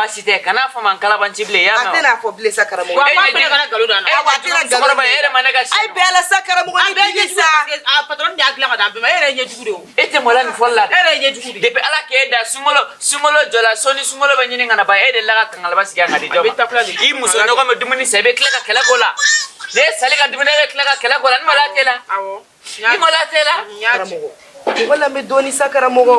Baasi tɛ, kana fɔ man kalabanci bilen, i y'a mɛn. A tɛna fɔ bilen sa karamɔgɔ. Wa a fana kana nkalon da an na. Awa a tɛna nkalon da. E yɛrɛ ma ne ka si. Ayi bɛɛ la sa karamɔgɔ ni dili sa. A patron de y'a dilan ka d'an bɛɛ ma, e yɛrɛ ye ɲɛjugu de o. E tɛ maloya nin fɔli la dɛ. E yɛrɛ ye ɲɛjugu de. Depuis Ala k'e da sunkalo jɔla sɔnni sunkalo bɛ ɲini ka na ban e de la ka kangalaba sigi yan ka di jɔn ma. A bɛ tafila de. I muso ɲɔgɔn bɛ dumuni san i bɛ tila ka kɛlɛ k'o la. Ne ye sali ka dumuni e bɛ tila ka kɛlɛ k'o la ni maloya t'e la. Awɔ. Ni maloya t'e la. Karamɔgɔ. Mɔgɔ lamɛn dɔɔni sa karamɔgɔ.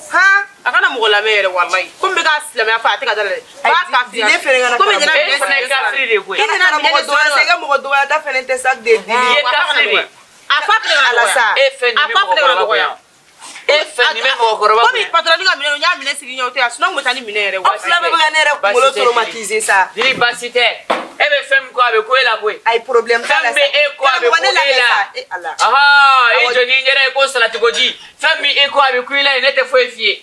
Han. A kana mɔgɔ lamɛn yɛrɛ walayi. Komi bɛ ka silamɛya fɔ a tɛ ka da la dɛ. B'a kafiri. Ne fɛnɛ kana Komi ɲɛna E minɛ fana ye kafiri de ye koyi. I nana minɛ mɔgɔ de dɔgɔya sɔrɔ. sa, i ka mɔgɔ dɔgɔya ta fɛnɛ tɛ sa de dili. I ye kafiri de ye. A fa fɛnɛ kana Ala dɔgɔya. sa. E fɛn nin A bɛ fa fɛnɛ kana mɔgɔkɔrɔba dɔgɔya. bonya. E fɛn nin bɛ mɔgɔkɔrɔba Komi bonya. patron ka minɛ n y'a minɛ sigi ɲɛ o tɛ yan sinon n kun bɛ taa ni minɛ yɛrɛ. Aw fila bɛɛ bɛ ka ne yɛrɛ kunkolo traumatiser sa. Dili baasi tɛ. E bɛ fɛn min kɔ a bɛ ko e la koyi. Ayi problème t'a la Fɛn bɛ e kɔ a bɛ Karamɔgɔ, ne ko e lamɛn la. sa. E Ala. Aha, e jɔ n'i yɛrɛ ye ko salatikoji. Fɛn min e kɔ a bɛ ku i la yen, ne tɛ foyi f'i ye.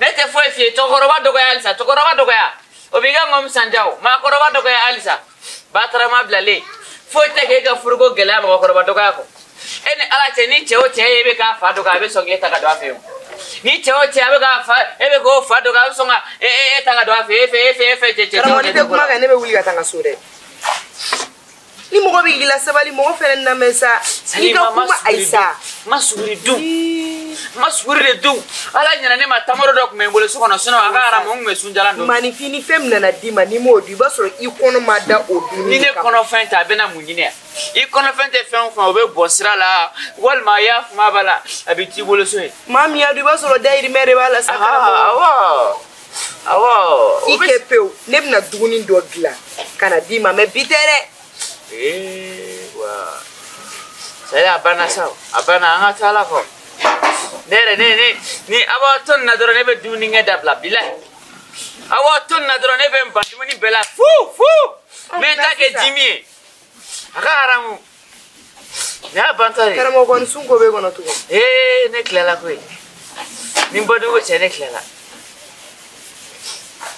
Ne tɛ foyi f'i ye. Cɛkɔrɔba dɔgɔya halisa, cɛkɔrɔba dɔgɔya. O b'i ka ŋɔmi san ja o. Maakɔrɔba dɔgɔya halisa. Batarama bilalen. Foyi tɛ k'e ka furuko gɛlɛya mɔgɔkɔrɔba dɔgɔya kɔ. E ni Ala cɛ ni cɛ o cɛ ye e bɛ k'a fa dɔgɔya a bɛ sɔn k'e ta ka don a fɛ yen. Ni cɛ o cɛ a bɛ k'a fa e bɛ k'o fa dɔgɔya a bɛ sɔn ka e e ta ka don a fɛ e fɛ e fɛ e fɛ cɛ cɛ. Karamɔgɔ n'i tɛ kuma kan ne bɛ wuli ka taa n ka so dɛ. Ni mɔgɔ bɛ k'i la sabali mɔgɔ fɛnɛ lamɛn sa. I ka kuma ayi sa. Ma suguri dun. Ma suguri de dun. Ala ɲinɛ ne ma tamaro dɔ tun bɛ n bolo so kɔnɔ sinon a ka haramu n tun bɛ sunjalan dun. Maninfin ni fɛn min nana d'i ma n'i m'o dun i b'a sɔrɔ i kɔnɔ ma da o dumuni Ni ne kama. kɔnɔfɛn tɛ a bɛna mun ɲini yan? I kɔnɔfɛn tɛ fɛn o fɛn o bɛ bɔ sira la walima i y'a fuma b'a la a bɛ t'i bolo so yen. Maa min y'a dun i b'a sɔrɔ dayirimɛ de b'a la sa karamɔgɔ. Awɔ awɔ. I kɛ pewu ne bɛna dumuni dɔ dilan ka na d'i ma mɛ bi tɛ dɛ. Ee wa. Sari a banna sa o a banna an ka taa ala kɔ. Ne yɛrɛ ne ne ni aw b'aw to nin na dɔrɔn ne bɛ dumuni kɛ dabila bilayi. Aw b'aw to nin na dɔrɔn ne bɛ n ban dumuni bɛɛ la fu fu. N bɛ n ta kɛ ji min ye. A ka haramu. Nin y'a bantɔ de ye. Karamɔgɔ kɔni sun ko b'e kɔnɔ tugun. Ee ne tilala koyi. Ni n bɔcogo cɛ ne tilala.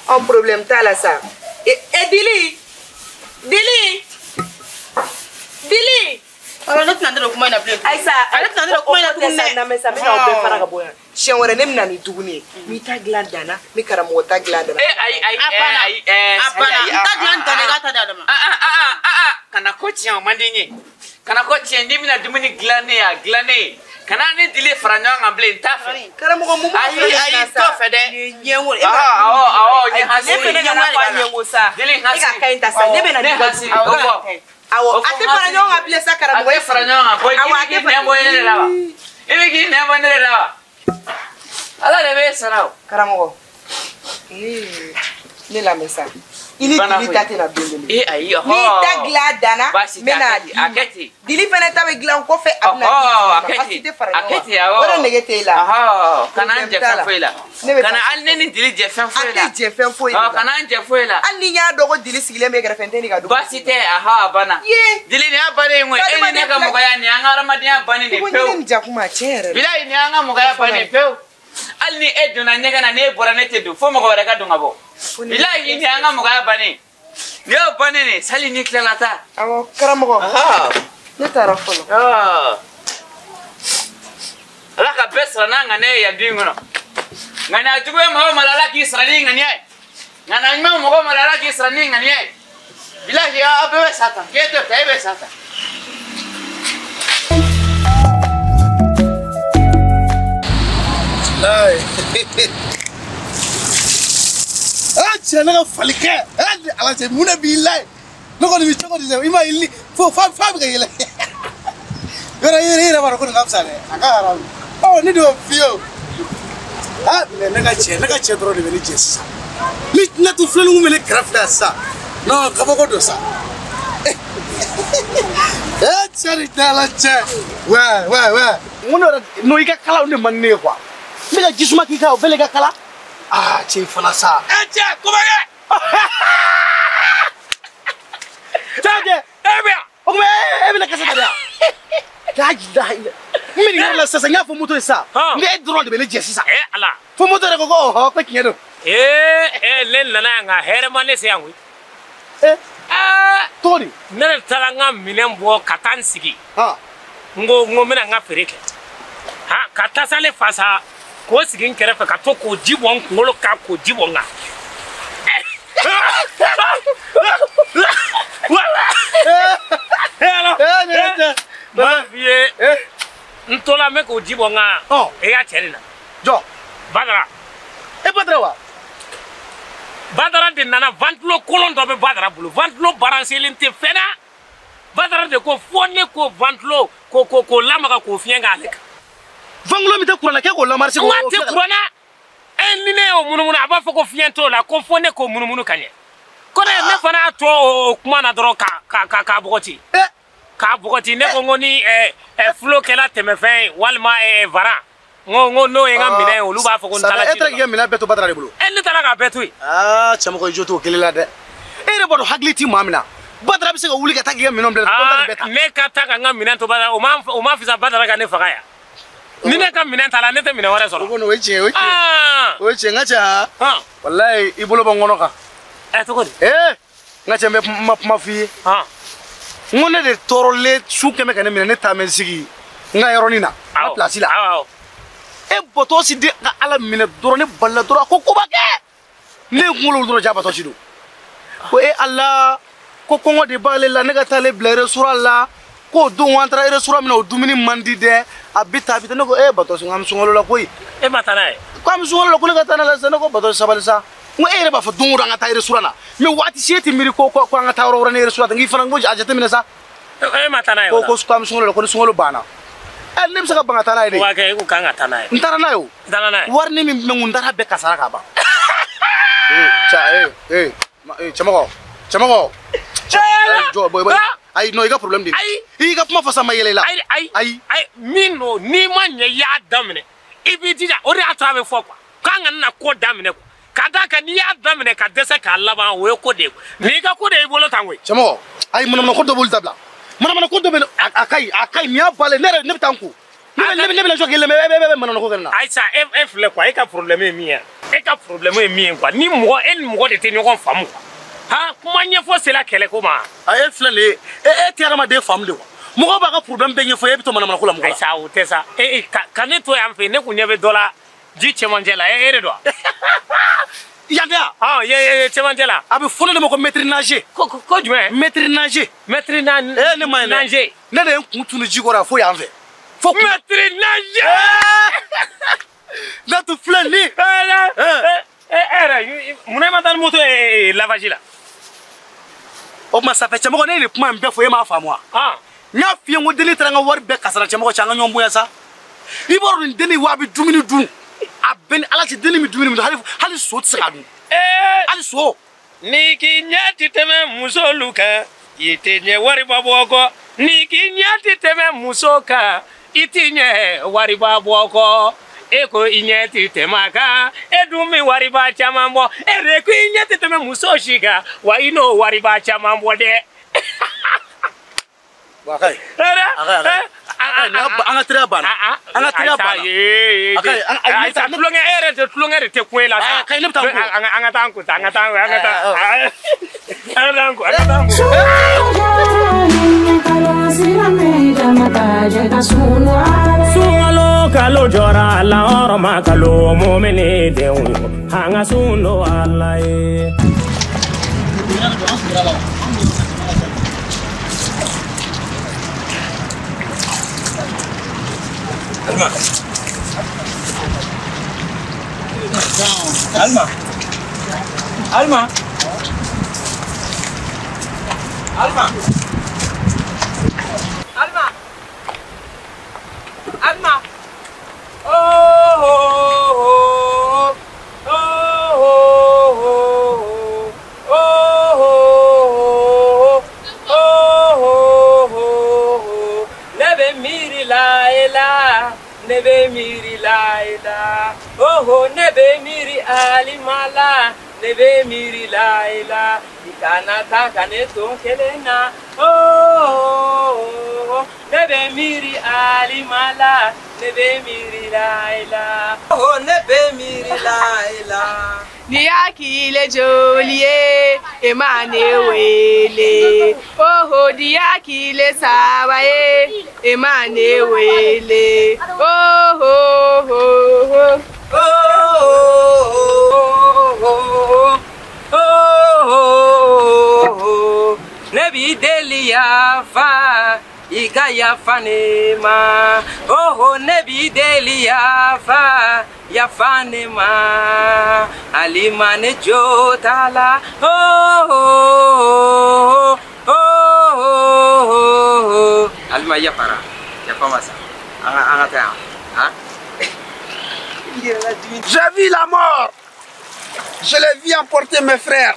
Ɔ problème t'a la sa. E e Dili. Dili. Dili. Ɔ ne tɛna n da don kuma in na bilen. Ayi sa. Ale tɛna n da don kuma in na tuguni dɛ. Na mɛ sa n bɛna aw bɛɛ fara ka bɔ yan. Siɲɛ wɛrɛ ne bɛna ni dumuni ye. N b'i ta dilan dan na, n bɛ karamɔgɔ ta dilan dan na. Ee ayi ayi A banna. ayi ɛɛ A banna. N ta dilan dan na i k'a ta di a ma. Ah kana ko tiɲɛ o man di n ye. Kana ko tiɲɛ n'i bɛna dumuni dilan ne ye a dilan ne ye. Kana ne dili fara ɲɔgɔn kan bilen n t'a fɛ. Karamɔgɔ mun b'o Ayi fana ayi na n t'o sa? fɛ dɛ. Nin ye ɲɛngo de ye. E Awɔ b'a awɔ awɔ n ye Ayi, ne hasiri. fɛnɛ kana fɔ a ɲɛngo sa. Dili E ka hasiri. ka ɲi ta sa, ne bɛna Ne n'i ka hasiri dumuni o fɔ. Awɔ, O a fɔ tɛ fara hasiri. ɲɔgɔn kan bilen sa A karamɔgɔ. tɛ fara ɲɔgɔn kan koyi. Awɔ, I a bɛ k'i tɛ nɛn bɔ ne de la wa? I bɛ k'i nɛn bɔ ne de la wa? Ala de b'e sara o. Karamɔgɔ. Ee, ne lamɛn sa. I ni Bana Dili koyi. ta tɛna don kelen. Ee ayi ɔhɔ. N'i ta dilan dan na, Baasi n tɛ, bɛna a kɛ ten, d'i a ma. kɛ ten. Dili fɛnɛ ta bɛ dilan kɔfɛ a bɛna Ɔhɔ, d'i a ma. kɛ Baasi ten. tɛ fara A ɲɔgɔn kɛ kan. ten, awɔ. O de nege t'e la. Ɔhɔ, kana an jɛ Problème t'a fɛn la. foyi la. Ne bɛ Kana taa hali ne ni Dili jɛ fɛn A foyi la. tɛ jɛ fɛn foyi de Ɔ, la. kana an jɛ foyi la. Hali ni n y'a dɔn ko Dili sigilen bɛ kɛrɛfɛ n tɛ n'i ka dumuni Baasi tɛ, aha, a banna. Ye. Dili nin y'a bannen ye koyi. E ni ne ka mɔgɔya nin y'an ka hadamadenya bannen de Ko pewu. ɲini nin jakuma tiɲɛ yɛrɛ la. Bilayi nin y'an ka mɔgɔya bannen pewu. Hali ni e donna ɲɛgɛn na n'e bɔra ne tɛ don fo mɔgɔ wɛrɛ ka don ka bɔ. Bilayi nin y'an ka mɔgɔya bannen. Nin y'o bannen de sali ni tilala ta. Awɔ karamɔgɔ. Aha. Ne taara fɔlɔ. Ah. Ala ka bɛɛ sara n'a ŋaniya ye yan du in kɔnɔ. Ŋaniya jugu ye mɔgɔ o mɔgɔ la Ala k'i sara n'i ŋaniya ye. Ŋaniya ɲuman mɔgɔ o mɔgɔ la Ala k'i sara n'i ŋaniya ye. Bilahi aw bɛɛ bɛ sa tan k'e t'o ta e bɛ sa tan. Ah cɛ ne ka falikɛ eh ala cɛ mun de b'i la yen ne kɔni bɛ cogo di dɛ i ma ye fo fa fa bɛ ka yɛlɛ yɔrɔ i yɛrɛ b'a dɔn ko nin ka fisa dɛ a ka haramu ɔ ne de y'o f'i ye o ah mɛ ne ka cɛ dɔrɔn de bɛ ne jɛ sisan ni ne tun filɛ ni kun bɛ ne kɛrɛfɛ yan sisan non kabako don sa eh cɛ ni ala cɛ wɛ wɛ wɛ n ko ne yɛrɛ n'o i ka kalaw de man di ne ye quoi n bɛ ka jisuma k'i kan o bɛɛ le ka kala. Ah, cɛ fana sa. E cɛ kobakɛ. Cɛ cɛ. E bɛ yan. O tuma e bɛna kasa ta de wa? La ilaha illa. N bɛ nin yɔrɔ la sisan n y'a fɔ moto ye sisan. N ko e dɔrɔn de bɛ ne jɛ sisan. E ala. Fo moto yɛrɛ ko ko ɔhɔ ko tiɲɛ don. Ee ne nana yan nka hɛrɛ ma ne se yan koyi. Ee. Cogo di? Ne de taara n ka minɛn bɔ ka taa n sigi. N ko n bɛna n ka feere kɛ. Ka tasale fasa. K'o sigi n kɛrɛfɛ ka to k'o ji bɔ n kunkolo kan k'o ji bɔ n kan. Ma fille, n tola mɛ k'o ji bɔ n kan. E y'a cɛ de na. Jɔ. Badara. E Badara wa? Badara de nana ventilo kolon dɔ bɛ Badara bolo. Ventilo baranselen tɛ fɛn na. Badara de ko fo ne ko ventilo ko lamaga k'o fiɲɛ k'ale kan. Ventilo min tɛ kuran na k'e k'o lamarisi. N k'a tɛ kuran na. E ni ne y'o munumunu a b'a fɔ ko fiɲɛ t'o la ko fo ne k'o munumunu ka ɲɛ. Ko ne fana y'a to o kuma na dɔrɔn k'a bɔgɔti. K'a bɔgɔti ne ko n ko ni fulo kɛla tɛmɛfɛn ye walima varan n ko n'o ye n ka minɛn ye olu b'a fɔ ko n taara ci. E taara k'i ka minɛn bɛɛ to Badara de bolo. E ne taara k'a bɛɛ to yen. Aa cɛmɔgɔ i jo t'o kelen la dɛ. E yɛrɛ b'a dɔn hakili ti maa min na. Badara bɛ se ka wuli ka taa k'i ka minɛnw bila. Ne ka taa ka n ka minɛn to Badara o ma fisa Badara ka ne faga yan. Ni ne ka minɛn ta la ne tɛ minɛn wɛrɛ sɔrɔ. O kɔni o ye tiɲɛ ye o ye tiɲɛ. O ye tiɲɛ n ka cɛ. Walayi i bolo bɔ n kɔnɔ kan. Ɛ cogo di? Ee n ka cɛ n bɛ kuma f'i ye. N ko ne de tɔɔrɔlen su kɛmɛ ka ne minɛ ne taa mɛ n sigi n ka yɔrɔnin na n ka pilasi la. E bɔtɔ si de ka Ala minɛ dɔrɔn ne balila dɔrɔn a ko koba kɛ. Ne ye kunkolo dɔrɔn ja batɔ si don. Ko e Ala ko kɔngɔ de b'ale la ne ka taa ale bila restaurant la k'o don an taara restaurant min na o dumuni man di dɛ a bɛ tan a bɛ tan ne ko e batɔ si n k'an bɛ sunkalo la koyi. E ma taa n'a ye? K'an bɛ sunkalo la ko ne ka taa n'a la sisan ne ko batɔ sabali sa. N ko e yɛrɛ b'a fɔ don o don an ka taa restaurant na mais waati si e tɛ miiri ko an ka taa yɔrɔ wɛrɛ ni restaurant tɛ n k'i fana n ko a jateminɛ sa. E ma taa n'a ye o la? Ko k'an bɛ sunkalo la ko ni sunkalo banna. Ɛ ne bɛ se ka ban ka taa n'a ye de. O b'a kɛ e ko k'an ka taa n'a ye. N taara n'a ye o. I taara n'a ye. Wari min bɛ n kun n taara bɛɛ kasara ka ban. Ee cɛ cɛmɔgɔ cɛmɔgɔ. Jɔ bɔ ayi non i ka problème de. Ayi. I ka kuma fɔ sa ma yɛlɛ i la. Ayi ayi ayi ayi min don n'i ma ɲɛ i y'a daminɛ i b'i jija o de y'a to a bɛ fɔ quoi k'an kana na ko daminɛ quoi. Ka d'a kan n'i y'a daminɛ ka dɛsɛ k'a laban o ye ko de ye n'i ka ko de y'i bolo tan koyi. Cɛmɔgɔ ayi manamana ko dɔ b'olu dabila manamana ko dɔ bɛ a ka ɲi a ka ɲi nin y'a balen ne yɛrɛ ne bɛ taa n ko ne bɛna jɔ k'i lamɛn e bɛ manamana ko kɛ ne na. Ayisa e filɛ quoi e ka problème ye min ye e ka problème ye min ye quoi ni mɔgɔ e ni mɔgɔ de tɛ ɲɔgɔn faamu quoi han kuma ɲɛfɔ sera kɛlɛ ko ma. A e filɛ nin ye e tɛ hadamaden faamu de quoi mɔgɔ b'a ka problème bɛɛ ɲɛfɔ e bɛ to manamana ko la mɔgɔ la. Ayisa o tɛ sa e ka ne to yan fɛ ne kun ɲɛ bɛ dɔ la. Ji cɛmancɛ la e de don wa? Yan tɛ wa? Ɔn ye cɛmancɛ la. A bɛ fɔ ne de ma ko maître nager. Ko jumɛn? Maître nager. Maître nager. Ne ma ye dɛ. Ne de ye n kun tunu ji kɔrɔ yan fo yan fɛ. Fo maître nager. Ne tun filɛ nin ye. E yɛrɛ munna e ma taa ni moto ye lavage la? O tuma ça fait cɛmɔgɔ ne ye nin kuma in bɛɛ fɔ e m'a faamu wa? N y'a f'i ye n ko denni taara n ka wari bɛɛ kasara cɛmɔgɔ cɛ an ka ɲɔgɔn bonya sa. I b'a dɔn nin denni wa a bɛ dumuni dun. A bɛɛ ni Ala cɛ denni bɛ dumuni min dun hali so tɛ se k'a dun. Hali so. N'i k'i ɲɛ ti tɛmɛ musolu kan i tɛ ɲɛ wariba bɔ kɔ. N'i k'i ɲɛ ti tɛmɛ muso kan i ti ɲɛ wariba bɔ kɔ. E ko i ɲɛ ti tɛmɛ a kan e dun bɛ wariba caman bɔ. E de ko i ɲɛ ti tɛmɛ muso si kan wa i n'o wariba caman bɔ dɛ. Wa a ka ɲi. A ka ɲi. An ka teriya banna. An ka teriya banna. Ayisa tulonkɛ e yɛrɛ tɛ tulonkɛ de tɛ kun e la sa. Kayi ne bɛ taa n ko. An ka taa n ko sa an ka taa an ka taa an ka taa n ko an ka taa n ko. Sunkalo kalo jɔra lahɔrɔma kalo mɔmini denw an ka sun don Ala ye. Alma. Alma. Alma. Alma. Alma. Alma. Oh oh oh oh oh oh oh oh. Ne bɛ miiri la e la. Ne bɛ miiri la e la. Oh ne bɛ miiri Alima la. Ne bɛ miiri la e la. I kana taa ka ne to n kelen na. Oh ne bɛ miiri Alima la. Ne bɛ miiri la e la. Oh ne bɛ miiri la e la. Ni y'a kile joli ye e ma ne wele. Oh ni y'a kile saba ye e ma ne wele. Oh oh oh oh oh oh oh oh. yafa i ka yafa ne ma oho ne b'i deli yafa yafa ne ma Alima ne jo t'a la oh oh oh oh Alima yafara yafa ma sa an ka taa yan han. J'ai vu la mort. Je l'ai vu emporter mes frères.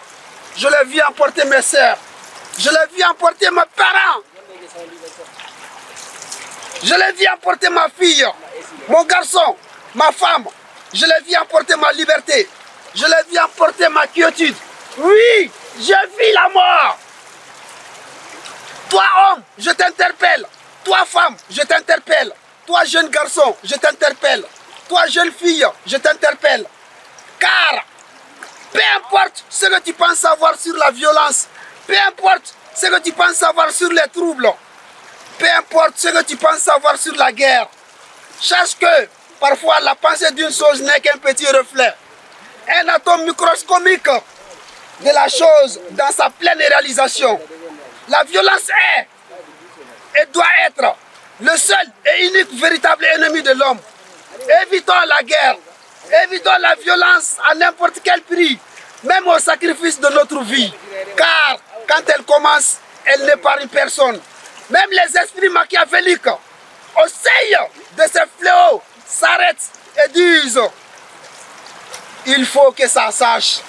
Je l'ai vu emporter mes sœurs. Je l'ai vu emporter mes parents. Je l'ai vu emporter ma fille, mon garçon, ma femme. Je l'ai vu emporter ma liberté. Je l'ai vu emporter ma quiétude. Oui, j'ai vu la mort. Toi, homme, je t'interpelle. Toi, femme, je t'interpelle. Toi, jeune garçon, je t'interpelle. Toi, jeune fille, je t'interpelle. Car, peu importe ce que tu penses savoir sur la violence, peu importe ce que tu penses savoir sur les troubles, peu importe ce que tu penses savoir sur la guerre, sache que parfois la pensée d'une chose n'est qu'un petit reflet, un atome microscopique de la chose dans sa pleine réalisation. La violence est et doit être le seul et unique véritable ennemi de l'homme. Évitons la guerre, évitons la violence à n'importe quel prix, même au sacrifice de notre vie. Car quand elle commence, elle n'épargne personne. Même les esprits machiavéliques, au seuil de ces fléaux, s'arrêtent et disent: il faut que ça sache,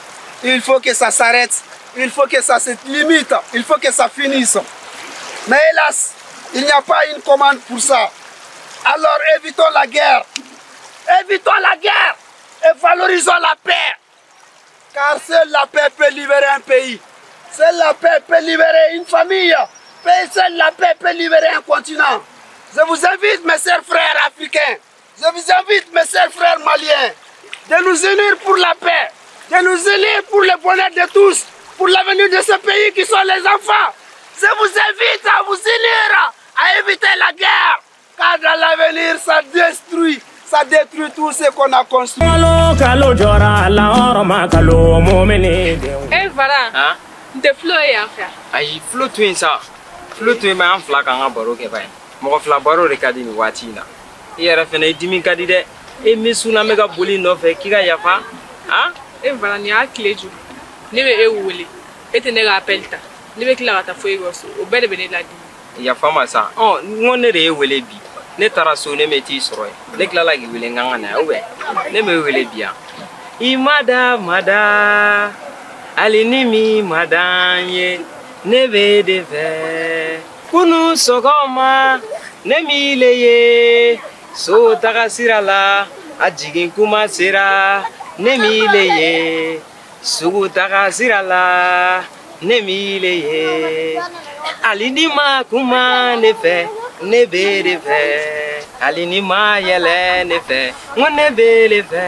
il faut que ça s'arrête, il faut que ça se limite, il faut que ça finisse. Mais hélas, il n'y a pas une commande pour ça. Alors évitons la guerre. Évitons la guerre et valorisons la paix. Car seule la paix peut libérer un pays. Seule la paix peut libérer une famille. Seule la paix peut libérer un continent. Je vous invite, mes chers frères africains, je vous invite, mes chers frères maliens, de nous unir pour la paix, de nous unir pour le bonheur de tous, pour l'avenir de ce pays qui sont les enfants. Je vous invite à vous unir, à éviter la guerre, car dans l'avenir, ça détruit. Ça détruit tout ce qu'on a construit. Eh voilà. De flo ye yan fɛ. Ayi flo to yen sa. Flo to yen bɛ an fila k'an ka baro kɛ ba ye. Mɔgɔ fila baro de ka di nin waati in na. I yɛrɛ fɛnɛ i dimi ka di dɛ. E min sunna bɛ ka boli nɔfɛ k'i ka yafa. Han? E voilà nin y'a tile joli. Ne bɛ e wele. E tɛ ne ka appel ta. Ne bɛ tila ka taa fo e ka so. O bɛɛ de bɛ ne ladimi. Yafa ma sa. Ɔ n ko ne de ye wele bi. Ne taara so ne mɛ t'i sɔrɔ yen. Ne tilala k'i wele n kan ka na yan ou bien ne m'e wele bi yan. I ma da ma da hali ni min ma da n ye ne b'e de fɛ. Kunu sɔgɔma ne m'i le ye so taga sira la a jigin kuma sera ne m'i le ye sugu taga sira la ne m'i le ye hali ni ma kuma ne fɛ. Ne b'e de fɛ hali ni ma yɛlɛ ne fɛ n ko ne b'e de fɛ.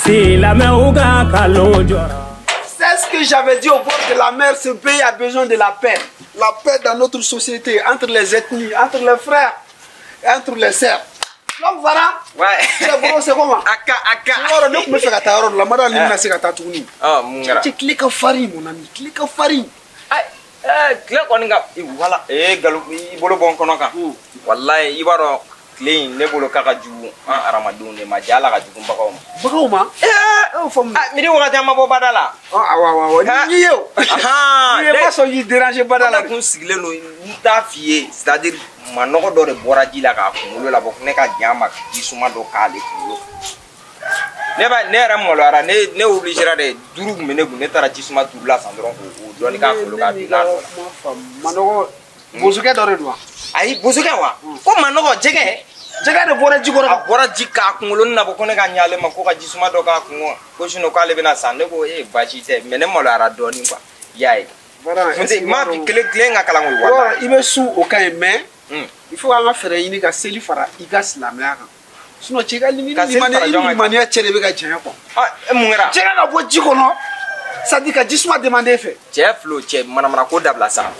Silamɛw ka kalo jɔra. C'est ce que j'avais dit au bord de la mer, ce pays a besoin de la paix. La paix dans notre société, entre les ethnies, entre les frères, et entre les sœurs. Donc voilà. Ouais. C'est bon, c'est comment? Aka aka. Ne tun bɛ fɛ ka taa yɔrɔ dɔ la, mada ni bɛna se ka taa tuguni. Ah mun kɛra? Cɛ tile ka farin mon ami, tile ka farin. Tile kɔni ka wala galo i bolo bɔ n kɔnɔ kan walayi i b'a dɔn tile in ne bolo k'a ka jugu an hadamadenw de ma ja ala ka jugu baganw ma. Baganw ma? E fɔ mun? Midi wagati an ma bɔ bada la. Awɔ awɔ n'i ye o. N'i ye ma sɔn k'i déranger bada la. Ne kun sigilen don n t'a f'i ye c'est à dire manɔgɔ dɔ de bɔra ji la k'a kunkolo labɔ ne ka jan ma ji suma dɔ k'ale kunkolo. Ne yɛrɛ maloyara ne obligera de 5 tun bɛ ne kun ne taara ji suma 5 la san dɔrɔn k'o dɔɔni k'a kunkolo k'a bin n'a nɔ la. Manɔgɔ bosokɛ dɔ de don wa? Ayi bosokɛ wa? Ko manɔgɔ jɛgɛ. Jɛgɛ de bɔra ji kɔrɔ. A bɔra ji k'a kunkolo nabɔ ko ne ka ɲɛ ale ma ko ka ji suma dɔ k'a kun ko sinon k'ale bɛna san ne ko ee baasi tɛ mais ne maloyara dɔɔni quoi i y'a ye. Ma fi kile ka kalan koyi walayi. I bɛ sun o ka ɲi mais il faut an ka fɛɛrɛ ɲini ka seli fara i ka silamɛya kan. Sinon cɛ ka limaniya cɛ de bɛ ka janya quoi. Ah mun kɛra? Cɛ ka bɔ ji kɔnɔ c'est à dire ka ji suma demander fɛ. Cɛ filo cɛ manamana ko dabila sa.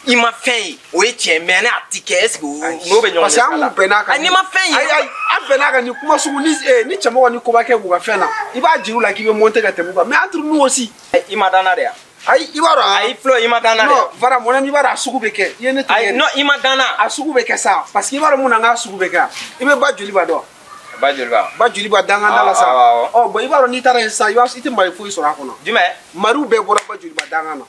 I ma fɛn ye o ye tiɲɛ mais ne a ti kɛ est ce que n'o bɛ ɲɔgɔn parce que an kun bɛnn'a kan. N'i ma fɛn ye. Ayi an bɛnn'a kan nin kuma sugu ni cɛmɔgɔ ni koba kɛ k'u ka fɛn na i b'a jira u la k'i bɛ monter ka tɛmɛ u kan mais entre nous aussi. I ma danna de yan. Ayi i b'a dɔn. Ayi Flo i ma dan na dɛ. Non Fara mon ami i b'a dɔn a sugu bɛ kɛ. I ye ne tigɛ. Ayi non i ma dan na. A sugu bɛ kɛ sa parce que i b'a dɔn mun na n k'a sugu bɛ kɛ i bɛ ba joliba dɔn. Ba joliba. Ba joliba dangan da la sa. Ɔ bon i b'a dɔn n'i taara yen sisan i tɛ mari foyi sɔrɔ a kɔnɔ. Jumɛn. Mariw bɛɛ bɔra ba joliba dangan na.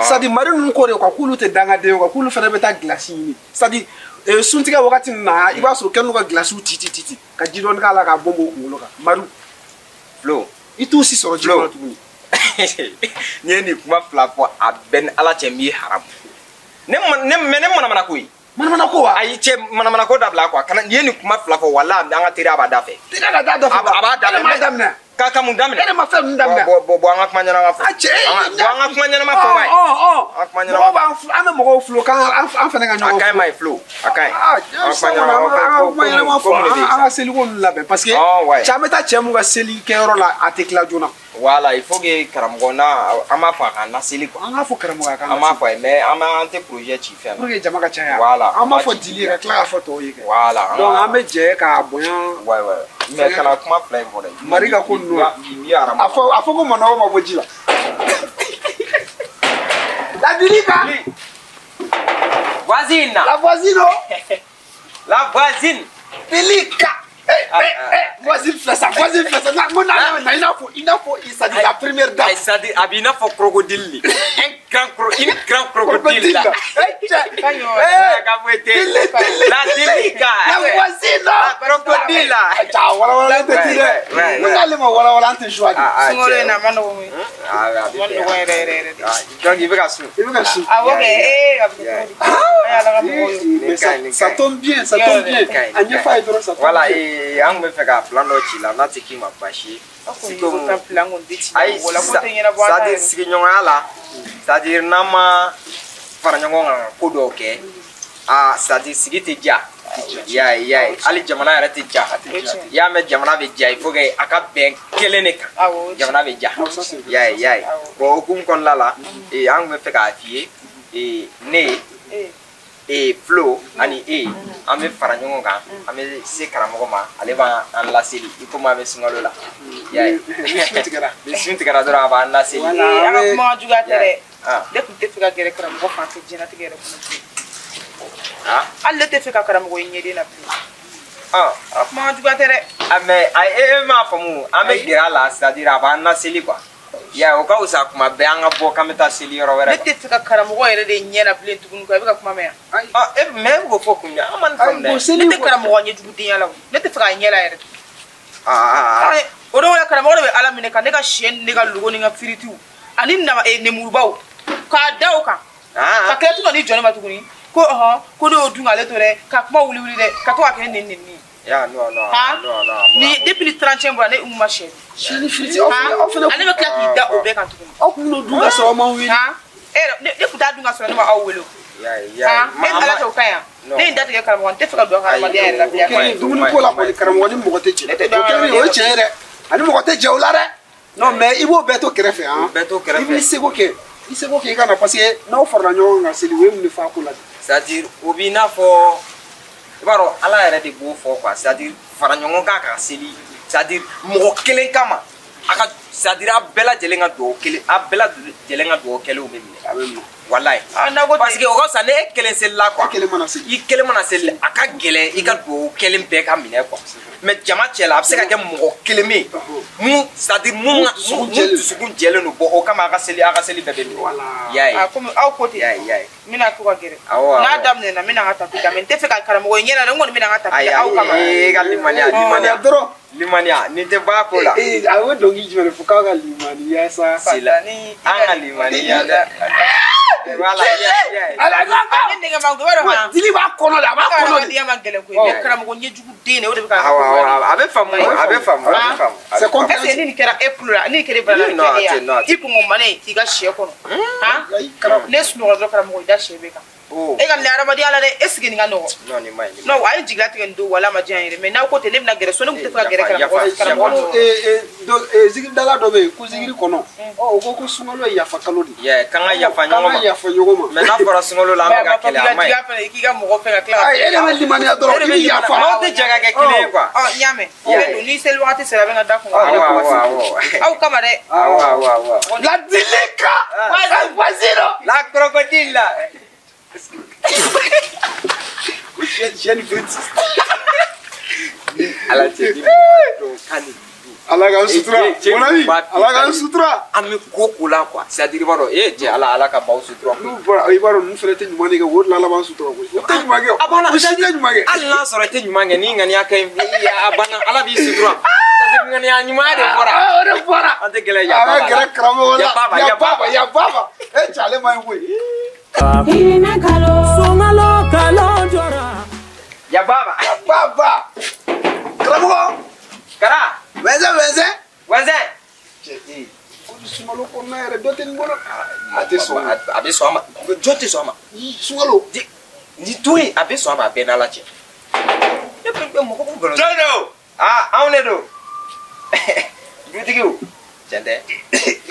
C'est à dire mari ninnu ko de quoi k'olu tɛ dangaden ye quoi k'olu fana bɛ taa glace ɲini. C'est à dire suntigɛ wagati ninnu na i b'a sɔrɔ kɛlen don ka glace ci ci ci ci ka ji dɔɔni k'a la k'a bɔn bɔn u kunkolo kan mariw. Flo. I t'u si sɔrɔ ji kɔnɔ tuguni. N'i ye nin kuma fila fɔ a bɛɛ ni Ala cɛ n b'i haramu. Ne manamana ko ye. Manamana ko wa? Ayi cɛ manamana ko dabila quoi kana n'i ye nin kuma fila fɔ walahi an ka teriya b'a da fɛ. Teriya ka da fɛ. A b'a da fɛ. E de m'a daminɛ. Ka mun daminɛ? E de ma fɛn ninnu daminɛ. Bɔn an ka kuma ɲɛnama fɔ. A cɛ bɔn an ka kuma ɲɛnama fɔ wa ye. An ka kuma ɲɛnama. Mɔgɔw b'an an bɛ mɔgɔw fulo k'an fana ka ɲɔgɔn fulo. A ka ɲi ma ye Flo a ka ɲi. An ka kuma ɲɛnama fɔ an ka seliko ninnu labɛn parce que cɛ an bɛ taa cɛ mun ka seli kɛyɔrɔ la a tɛ tila joona. Voilà, il faut que karamɔgɔ n'a an b'a fɔ a k'an laseli quoi. An k'a fɔ karamɔgɔ a k'an laseli. An b'a fɔ a ye mais an tɛ projet ci fɛn na. Pour que jama ka caya. Voilà. An b'a fɔ Dili ye ka tila k'a fɔ tɔw ye kɛ. Voilà. Donc an bɛ jɛ k'a bonya. Ouais ouais. Mais kana kuma fila in fɔ dɛ. Mari ka ko ninnu. A fɔ ko manɔgɔ ma bɔ ji la. La Dilika. Voisine. La voisine. La voisine. Dilika. Voisine fait ça, voisine fait ça. Il n'a faut, ça dit la première dame. Ça dit, il n'a faut crocodile. Une grand crocodile. La Dilika. La voisine. La crocodile. Ça tombe bien, ça tombe bien. Voilà. An bɛ fɛ ka plan dɔ ci la n'a tɛ k'i ma baasi ye. Ayi c'est-à-dire sigiɲɔgɔnya la c'est-à-dire n'an ma fara ɲɔgɔn kan ka ko dɔw kɛ aa c'est-à-dire sigi tɛ diya. I y'a ye hali jamana yɛrɛ tɛ diya. I y'a mɛn jamana bɛ diya il faut que a ka bɛn kelen de kan jamana bɛ diya. I y'a ye bon o hukumu kɔnɔna la an tun bɛ fɛ k'a f'i ye ne. Flo ani e an bɛ fara ɲɔgɔn kan an bɛ se karamɔgɔ ma ale b'an laseli i komi an bɛ sunkalo la i y'a ye ni sun tigɛra dɔrɔn a b'an laseli. An ka kuma juguya tɛ dɛ ne tun tɛ fɛ ka gɛrɛ karamɔgɔ fan fɛ diɲɛlatigɛ yɛrɛ kɔnɔ bilen hali ne tɛ fɛ ka karamɔgɔ ye ɲɛden na bilen a kuma juguya tɛ dɛ. Mais e m'a faamu an bɛ gɛrɛ a la c'est à dire a b'an laseli quoi. Ya o ka wusa kuma bɛɛ an ka bɔ k'an bɛ taa seli yɔrɔ wɛrɛ. Ne tɛ fɛ ka karamɔgɔ yɛrɛ de ɲɛ na bilen tuguni quoi i bɛ ka kuma mɛn yan. Mais e b'o fɔ kun jumɛn an ma nin faamu dɛ. Ne tɛ karamɔgɔ ɲɛjugudenya la o ne tɛ fɛ k'a ɲɛ la yɛrɛ. O don la karamɔgɔ de bɛ Ala minɛ ka ne ka sɛ ni ne ka logo ni n ka firitiw ani nemurubaw k'a da o kan. Ka tila tun ka n'i jɔ ne ma tuguni ko ɔhɔn ko ne y'o dun k'ale to dɛ ka kuma wuli wuli dɛ ka to ka kɛ ne neni neni. Ya non non non non. Ni depuis ni 31 bɔra ne ma sɛ. Sɛ ni firiti aw fana. Ale bɛ tila k'i da o bɛɛ kan tuguni. Aw kun n'o dun ka sɔrɔ aw ma wele. E yɛrɛ ne kun t'a dun ka sɔrɔ ne ma aw wele o. Ya. E ala tɛ o ka ɲi yan. Ne ye n datigɛ karamɔgɔ n tɛ fɛ ka don a ka hadamadenya yɛrɛ la bilen. O kɛlen dumuni ko la kɔni karamɔgɔ ni mɔgɔ tɛ jɛ. O kɛlen o ye tiɲɛ ye dɛ. Ani mɔgɔ tɛ jɛ o la dɛ. Non mais i b'o bɛɛ to kɛrɛfɛ han. Bɛɛ to kɛrɛfɛ. I b'i seko kɛ. I seko kɛ i ka na parce que n'aw farala ɲɔgɔn kan seli o ye mun de fɔ a ko la. C'est à dire o b'i n'a fɔ. I b'a dɔn Ala yɛrɛ de b'o fɔ quoi c'est à dire fara ɲɔgɔn kan ka seli c'est à dire mɔgɔ kelen kama a ka c'est à dire a bɛɛ lajɛlen ka dugawu kelen a bɛɛ lajɛlen ka dugawu kɛlenw bɛ minɛ. A bɛ minɛ. Walayi. Parce que o ka fisa ni e kelen selila quoi. E kelen mana seli. I kelen mana seli a ka gɛlɛn i ka dugawu kɛlen bɛɛ ka minɛ quoi. Mais jama cɛ la a bɛ se ka kɛ mɔgɔ kelen bɛ yen mun c'est à dire mun dusukun jɛlen don bon o kama a ka seli bɛɛ bɛ minɛ. Voilà. I y'a ye. Komi aw ko ten. I y'a ye. N bɛna to ka gɛrɛ. Awɔ. N'a daminɛna n bɛna n ka tapi da mais n tɛ fɛ ka karamɔgɔ ye ɲɛ na dɛ n kɔni bɛna n ka tapi da aw kama. Ayi e ka limaniya limaniya dɔrɔn. Limaniya nin tɛ bɔ a ko la. A bɛ dɔnkili jumɛn de fɔ k'aw ka limaniya sa. An ka limaniya dɛ. Voilà, Ne nege ma i b'a dɔn han. Dili b'a kɔnɔ de a b'a kɔnɔ de. Hadamadenya ma gɛlɛn koyi mais karamɔgɔ ɲɛjuguden de o de bɛ ka. Awɔ a bɛ faamu a bɛ faamu a bɛ faamu. C'est comme est-ce que ni nin kɛra e tulo la ni nin kɛra e bara la nin kɛra e ya i kɔngɔ man ne k'i ka sɛ kɔnɔ han ne sunɔgɔ dɔrɔn karamɔgɔ i da sɛ bɛ kan. E ka nin adamadenya la dɛ, e sigi nin ka nɔgɔn. Non, nin ma ɲi. Non, a ye jigilatigɛ nin don wala ma diya n ye dɛ, mais n'aw ko ten ne bɛna gɛrɛ so, ne tun tɛ fɛ ka gɛrɛ karamɔgɔ. Zikiridala dɔ bɛ yen ko zikiri kɔnɔ. Ɔ o ko ko sunkalo ye yafa kalo de ye. K'an ka yafa ɲɔgɔn ma. K'an ka yafa ɲɔgɔn ma. Mais n'a fɔra sunkalo la an bɛ ka kɛlɛ a ma ɲi. I k'i ka mɔgɔ fɛ ka tila ka. Ayi e de bɛ limaniya dɔrɔn i bɛ yafa. Maaw tɛ jɛ ka kɛ kelen ye quoi. Ɔ n y'a mɛn. I bɛ don ni seli wagati sera a bɛ n ka da kun. Awɔ. Aw kama dɛ. Awɔ. La dilika. Voici La crocodile là. Jeune frite. Ala cɛ ni don kan ni. Ala k'an sutura. Mon ami, ala k'an sutura. An bɛ ko la quoi. C'est à dire i b'a dɔn cɛ ala ka baw sutura. N'u bɔra i b'a dɔn ninnu fɛnɛ tɛ ɲuman de kɛ o de la ala b'an sutura koyi. U tɛ ɲuman kɛ o. A banna. U si tɛ ɲuman kɛ. Hali n'a sɔrɔ i tɛ ɲuman kɛ n'i ŋaniya ka ɲi a banna ala b'i sutura. C'est à dire ŋaniya ɲuman de bɔra. O de bɔra. An tɛ gɛlɛya yafa b'a la. An ka gɛrɛ karamɔgɔ la. Ya baba. E cɛ ale ma ɲi koyi. Sunkalo kalo jɔra. Ya baba. Ya baba. Karamɔgɔ. Kara. Wɛzɛn. Wɛzɛn. Cɛ ko sunkalo kɔnɔna yɛrɛ dɔ tɛ nin bolo. A tɛ sɔn. A bɛ sɔn a ma. Jɔn tɛ sɔn a ma. Sunkalo. Ni to yen a bɛ sɔn a ma a bɛɛ n'Ala cɛ. Ne bɛ mɔgɔ b'u balo. Jɔn don. Aa anw de don. Dutigiw. Tiɲɛ tɛ.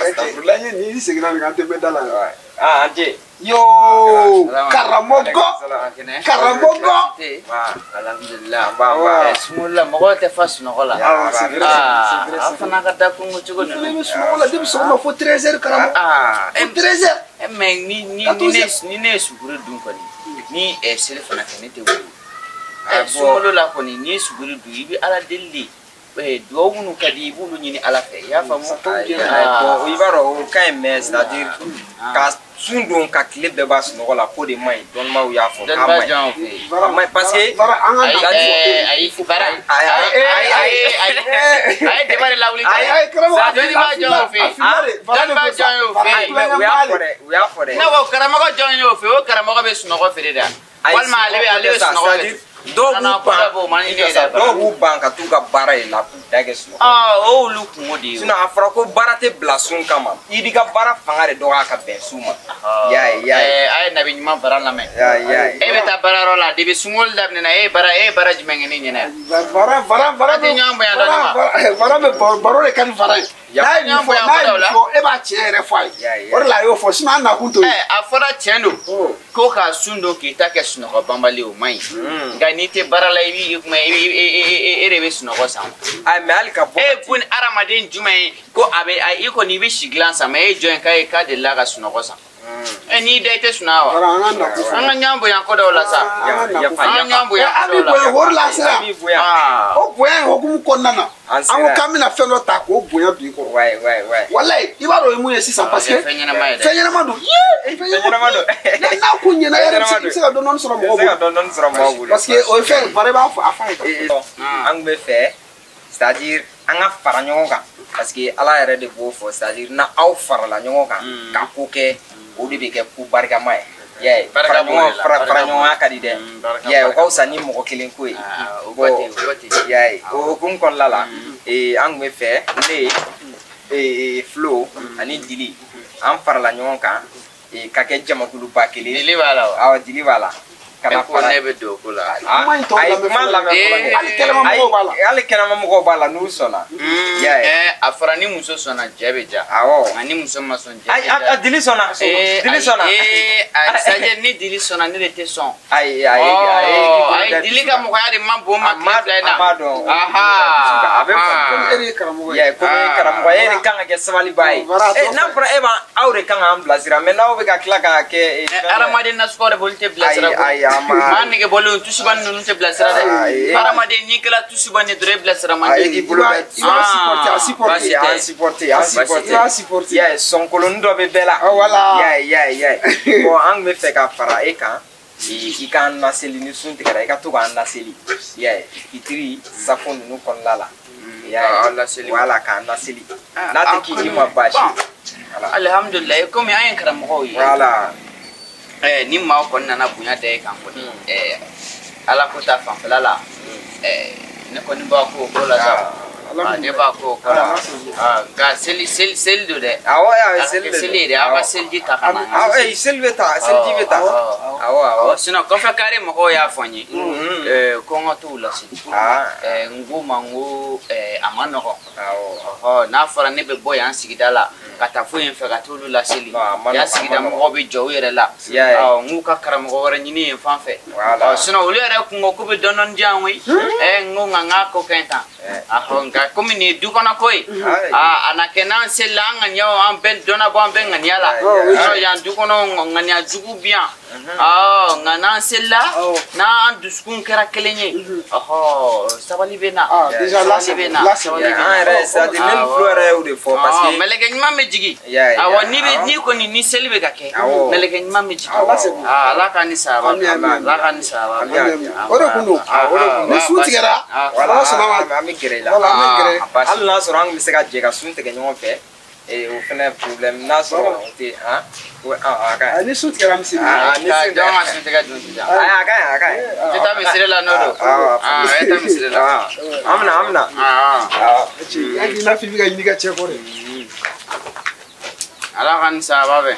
Astafurulayi n'i seginna nin kan an tɛ bɛɛ da la. Aa an ce. Yo karamɔgɔ. Karamɔgɔ. Alhamdulillah. Sunkalo la mɔgɔw tɛ fa sunɔgɔ la. Aw fana ka da kungo cogo ninnu. Ne bɛ sunɔgɔ la depuis sɔgɔma fo 13h karamɔgɔ. Fo 13h. Mais ni ne ye suguri dun kɔni ni seli fana kɛ ne tɛ wuli. Sunkalo la kɔni n'i ye suguri dun i bɛ Ala deli de. Duwawu minnu ka di i b'olu ɲini Ala fɛ i y'a faamu. Bon i b'a dɔn o ka ɲi mais c'est à dire ka sun don ka tile bɛɛ ban sunɔgɔ la k'o de man ɲi dɔnnibaaw y'a fɔ k'a man ɲi. A man ɲi parce que. Ayi ayi a ye débat de lawuli. Ayi karamɔgɔ dɔnnibaa jɔn y'o fɛ yen. Dɔnnibaa jɔn y'o fɛ yen. U y'a fɔ dɛ. Ne ko karamɔgɔ jɔn y'o fɛ yen o karamɔgɔ bɛ sunɔgɔ feere da. Walima ale bɛ sunɔgɔ feere. Dɔw b'u ban ka t'u ka baara de la k'u da kɛ sunɔgɔ. O y'olu kungo de ye. Sinon a fɔra ko baara tɛ bila sun kama i b'i ka baara fanga de dɔgɔya ka bɛn sun ma. I y'a ye. A ye nabi ɲuman bara lamɛn. I y'a ye. E bɛ taa baarayɔrɔ la depuis sunkalo daminɛna e ye baara jumɛn kɛ ne ɲɛna yan. Bara An tɛ ɲɔgɔn bonya dɔɔni ma. Bara bɛ baro de ka di fara ye. N'a ye nin fɔ e b'a tiɲɛ yɛrɛ fɔ a ye. O de la a y'o fɔ sinon an nakun t'o ye. A fɔra tiɲɛ don ko ka sun don k'i ta kɛ sunɔgɔ banbali o man ɲi. Nka n'i tɛ baara la i b'i kuma e de bɛ sunɔgɔ san. Ayi mais hali ka bɔ. E kun hadamaden jumɛn ye ko a bɛ i kɔni i bɛ si dilan san mais e jɔn ye k'a delila ka sunɔgɔ san. N'i da i tɛ sunɔgɔ wa. An ka ɲɔgɔn bonya ko dɔw la sa. An ka ɲɔgɔn bonya ko dɔw la. An b'i bonya o de la sisan. O bonya in hokumu kɔnɔna na. An ko k'an bɛna fɛn dɔ ta k'o bonya bin i kɔrɔ. Walayi i b'a dɔn o ye mun ye sisan parce que fɛn ɲɛnama don. Fɛn ɲɛnama don. N'a ko ɲɛna yɛrɛ i bɛ se ka dɔɔni sɔrɔ mɔgɔw bolo. I bɛ se ka dɔɔni sɔrɔ mɔgɔw bolo. Parce que o ye fɛn bara i b'a fɔ a f'a ye. An tun bɛ fɛ c'est à dire an ka fara ɲɔgɔn kan parce que Ala yɛrɛ de b'o fɔ c'est à dire n'aw farala ɲɔgɔn kan ka ko kɛ o de bɛ kɛ ko barikama ye. I y'a ye fara ɲɔgɔnya ka di dɛ. I y'a ye o ka fisa ni mɔgɔ kelen ko ye. Bon i y'a ye o hokumu kɔnɔna la an tun bɛ fɛ ne Flo ani Dili an farala ɲɔgɔn kan ka kɛ jamakuluba kelen. Dili b'a la wa? Awɔ Dili b'a la. E ko ne bɛ don o ko la. Kuma in tɔ lamɛn fɔlɔ. Hali kɛnɛma mɔgɔw b'a la. Hali kɛnɛma mɔgɔw b'a la n'u sɔnna. Y'a a fɔra ni muso sɔnna cɛ bɛ ja. Awɔ. Nka ni muso ma sɔn cɛ bɛ ja. Ayi Dili sɔnna. Dili sɔnna. C'est-à-dire ni Dili sɔnna ne de tɛ sɔn. Ayi ayi ayi Dili ka mɔgɔya de man bon ma tile fila in na. A b'a dɔn. A bɛ faamu. Komi e de ye karamɔgɔ ye. Komi e ye karamɔgɔ ye e de kan ka kɛ sabaliba ye. N'a fɔra e b'a aw de kan k'an bilasira mais n'aw bɛ ka tila k'a kɛ. Hadamaden nasuguya de b'olu tɛ bilasira. Ayi ayi. Maa nege bɔlenw tusuba ninnu tɛ bilasira dɛ. Hadamaden n'i kɛra tusuba ni dɔrɔn e bilasira man di. I bolo bɛ i b'a supporter a supporter. An supporter an supporter. I b'a supporter. I y'a ye sɔnkoloni dɔ bɛ bɛɛ la. Voilà. I y'a ye i y'a ye. Bon an tun bɛ fɛ ka fara e kan. I k'an laseli ni sun tigɛra i ka to k'an laseli. I y'a ye fitiri safo ninnu kɔnɔna la. I y'a ye voilà k'an laseli. N'a tɛ k'i ma baasi. Alihamudulilayi komi an ye karamɔgɔw ye. Voilà. Ni maaw kɔni nana bonya da e kan kɔni Ala ko ta fanfɛla la ne kɔni b'a ko o ko la sa. Ne b'a ko kɔrɔ. Nka seli seli seli don dɛ. Awɔ, seli de. Seli de, aw ka seliji ta ka na. Awɔ, seli bɛ ta, seliji bɛ ta. Awɔ, awɔ. Sinon kɔfɛ kare mɔgɔw y'a fɔ n ye. Ko n ka t'u laseli. N k'u ma n ko a ma nɔgɔn. Awɔ. N'a fɔra ne bɛ bɔ yan sigida la ka taa fo yen fɛ ka t'olu laseli. Yan sigida mɔgɔw bɛ jɔ u yɛrɛ la. N k'u ka karamɔgɔ wɛrɛ ɲini yen fan fɛ. Sinon olu yɛrɛ kun ko k'u bɛ dɔɔni dɔɔni di yan koyi. N ko nka n k'a ko ka ɲi tan. Nka komi nin ye du kɔnɔ ko ye. A na kɛ n'an selila an ŋaniyaw an bɛɛ dɔnna bɔ an bɛɛ ŋaniya la. Yan du kɔnɔ ŋaniya jugu bi yan. Nka n'an selila n'an dusukun kɛra kelen ye. Sabali bɛ na. Sabali bɛ na. Sabali bɛ na. An yɛrɛ c'est-à-dire ne ni Flo yɛrɛ y'o de fɔ parce que. Mɛlɛkɛ ɲuman bɛ jigin. Awɔ n'i kɔni ni seli bɛ ka kɛ. Mɛlɛkɛ ɲuman bɛ jigin. Ala k'an ni sababa. Ala k'an ni sababa. O de kun don. Ni sun tigɛra. Ala sɔnna ma. An bɛ gɛrɛ i la. Hali n'a sɔrɔ an kun bɛ se ka jɛ ka sun tigɛ ɲɔgɔn fɛ. O fɛnɛ problème n'a sɔrɔ o tɛ han. A ka ɲi. Ni sun tigɛra an bɛ se. Ni sun tigɛra an ka sun tigɛ dun sisan. A ka ɲi, a ka ɲi. I tɛ taa misiri la n'o don. E tɛ misiri la. An bɛna, an bɛna. Hali n'a fɔ i bɛ ka ɲini ka cɛ kɔ dɛ. Ala ka ni sababa bɛn.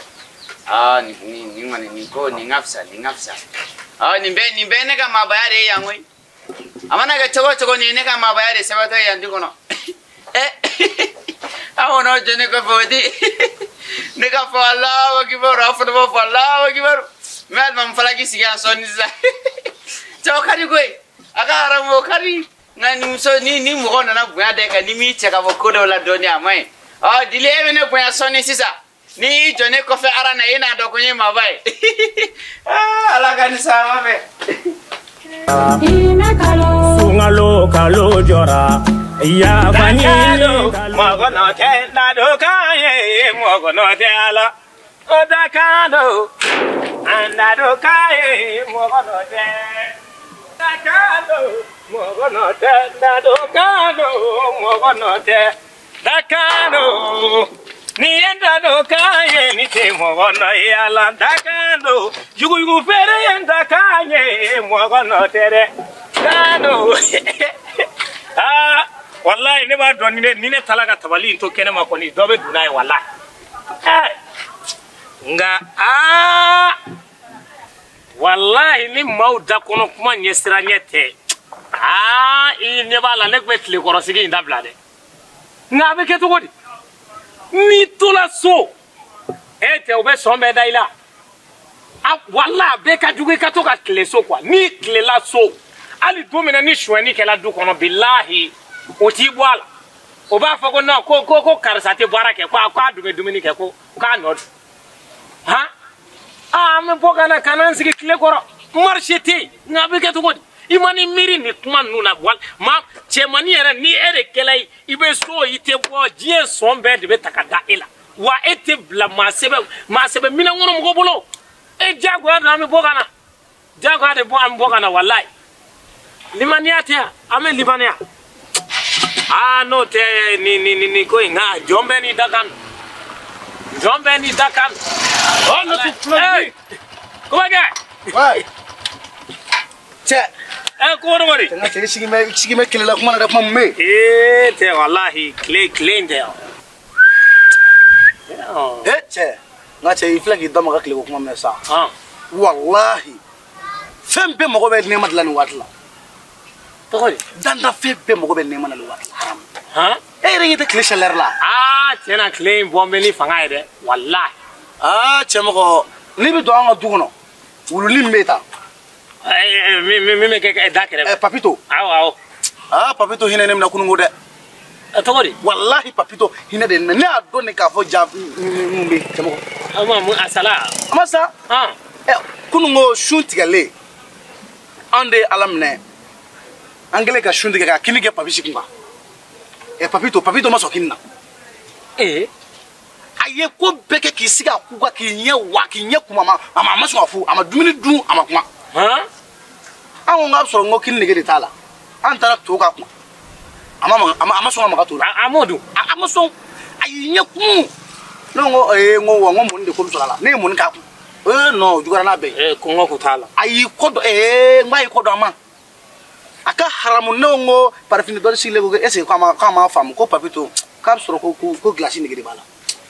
Nin kɔni nin ko nin ka fisa, nin ka fisa. Nin bɛɛ ne ka maabaya de ye yan koyi. A mana kɛ cogo o cogo nin ye ne ka maabaya de sɛbɛntɔ ye yan du kɔnɔ. Aw n'aw jɔ ne kɔfɛ o di. Ne ka fɔ Alahu akibaru, aw fana b'a fɔ Alahu akibaru. N bɛ alimami falaki sigi yan sɔɔni sisan. Cɛ o ka di koyi. A ka haramu o ka di. Nka ni muso ni mɔgɔ nana bonya da i kan ni m'i cɛ ka bɔ ko dɔw la dɔɔni a man ɲi. Dili e bɛ ne bonya sɔɔni sisan. Ni y'i jɔ ne kɔfɛ aran na e n'a dɔn ko n ye maaba ye. Ala ka ni sababa bɛn. Sunkalo kalo jɔra. Yafa ɲini mɔgɔ nɔ tɛ ladon kan ye mɔgɔ nɔ tɛ ala. O da kan don an ladon kan ye mɔgɔ nɔ tɛ. Da kan don mɔgɔ nɔ tɛ ladon kan don mɔgɔ nɔ tɛ. Da kan don ni ye ladon kan ye ni tɛ mɔgɔ nɔ ye ala. Da kan don yuguyugu feere ye da kan ye mɔgɔ nɔ tɛ dɛ. Kan don. Wallahi ne b'a dɔn ni ne taara ka tabali in to kɛnɛma kɔni dɔ bɛ don n'a ye wallahi. Nka wallahi ni maaw da kɔnɔ kuma ɲɛsiranɲɛ tɛ. I ɲɛ b'a la ne tun bɛ tilekɔrɔsigi in dabila dɛ. Nka a bɛ kɛ cogo di? N'i tola so e tɛ u bɛ sɔn bɛɛ da i la. Wallahi a bɛɛ ka jugu i ka to ka tile so quoi. N'i tilela so hali don min na ni sonyɛni kɛla du kɔnɔ bilahi o t'i bɔ a la. O b'a fɔ ko non ko karisa tɛ baara kɛ ko a dun bɛ dumuni kɛ ko k'a nɔ don. Han an bɛ bɔ ka na ka n'an sigi tile kɔrɔ marché tɛ yen nka a bɛ kɛ cogo di? I ma ni miiri nin kuma ninnu na wali ma cɛmannin yɛrɛ ni e de kɛla ye i bɛ so i tɛ bɔ diɲɛ sɔn bɛɛ de bɛ ta ka da e la wa e tɛ bila maa sɛbɛ minɛn kɔnɔ mɔgɔ bolo e diyagoya don an bɛ bɔ ka na diyagoya de bɔ an bɛ bɔ ka na walayi. Limaniya tɛ yan an bɛ limaniya. N'o tɛ nin ko in nka jɔn bɛɛ n'i da kan don. Jɔn bɛɛ n'i da kan don. Ne tɛ tulo. Kumakɛ. Cɛ. Ko cogo di? N ka cɛ i sigi bɛ kile la kuma na dɛ kuma mun bɛ yen. Tɛ walahi tile in tɛ yan. Cɛ n ka cɛ i filɛ k'i da maga tile ko kuma min na sisan. Walahi fɛn bɛɛ mago bɛ nɛɛma de la nin waati la. Danda fɛn bɛɛ mago bɛ nɛɛma na nin waati la haramu. E yɛrɛ ɲɛ tɛ tile chaleur la. Tiɲɛ na tile in bɔ bɛ ni fanga ye dɛ walahi. Cɛmɔgɔ n'i bɛ don an ka du kɔnɔ wuluni min bɛ tan. Min bɛ kɛ da kɛrɛfɛ. Papito. Awɔ awɔ. Papito hinɛ ne minɛ kununko dɛ. Tɔgɔ di? Walahi Papito hinɛ de ne y'a dɔn de k'a fɔ ja mun bɛ cɛmɔgɔ. A sala. A ma sa. Kununko sun tigɛlen an de ye Ala minɛ. An kɛlen ka sun tigɛ ka kini kɛ papisi kun kan. Papito ma sɔn kini na. A ye ko bɛɛ kɛ k'i sigi a ku kan k'i ɲɛ wa k'i ɲɛ kuma a ma sɔn ka fu a ma dumuni dun a ma kuma. An ko k'a bɛ sɔrɔ n ko kini nege de t'a la. An taara to k'a kun. A ma sɔn ka maga to la. A m'o dun. A ma sɔn. A y'i ɲɛ kumu. Ne ko n ko wa n ko mɔni de ko bɛ sɔrɔ a la. Ne ye mɔni k'a kun. Non, o juguyara n'a bɛɛ ye. Kɔngɔ kun t'a la. A y'i kɔ dɔn n k'a y'i kɔ dɔn a ma. A ka haramu ne ko parfum dɔ sigilen ko est ce que k'a ma faamu ko Papito k'a bɛ sɔrɔ ko glace nege de b'a la.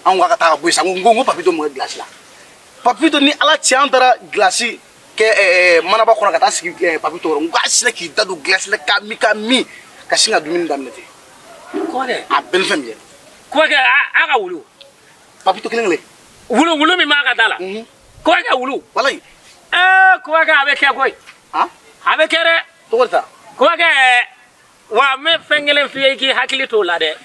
Anw ka taa ka bɔ yen sa n ko Papito mun kɛ glace la. Papito ni Ala cɛ an taara glace kɛ manaba kɔnɔ ka taa sigi Papito kɔrɔ n ko a sinna k'i da don glace la ka min ka sin ka dumuni daminɛ ten. Kɔkɛ. A bɛɛ ni fɛn min ye. Kɔkɛ a ka wulu. Papito kelen kelen. Wulu min b'a ka da la. Kɔkɛ wulu. Walayi. Kɔkɛ a bɛ kɛ koyi. A bɛ kɛ dɛ. Tɔgɔ de ta. Kɔkɛ wa n bɛ fɛn kelen f'i ye i k'i hakili t'o la dɛ.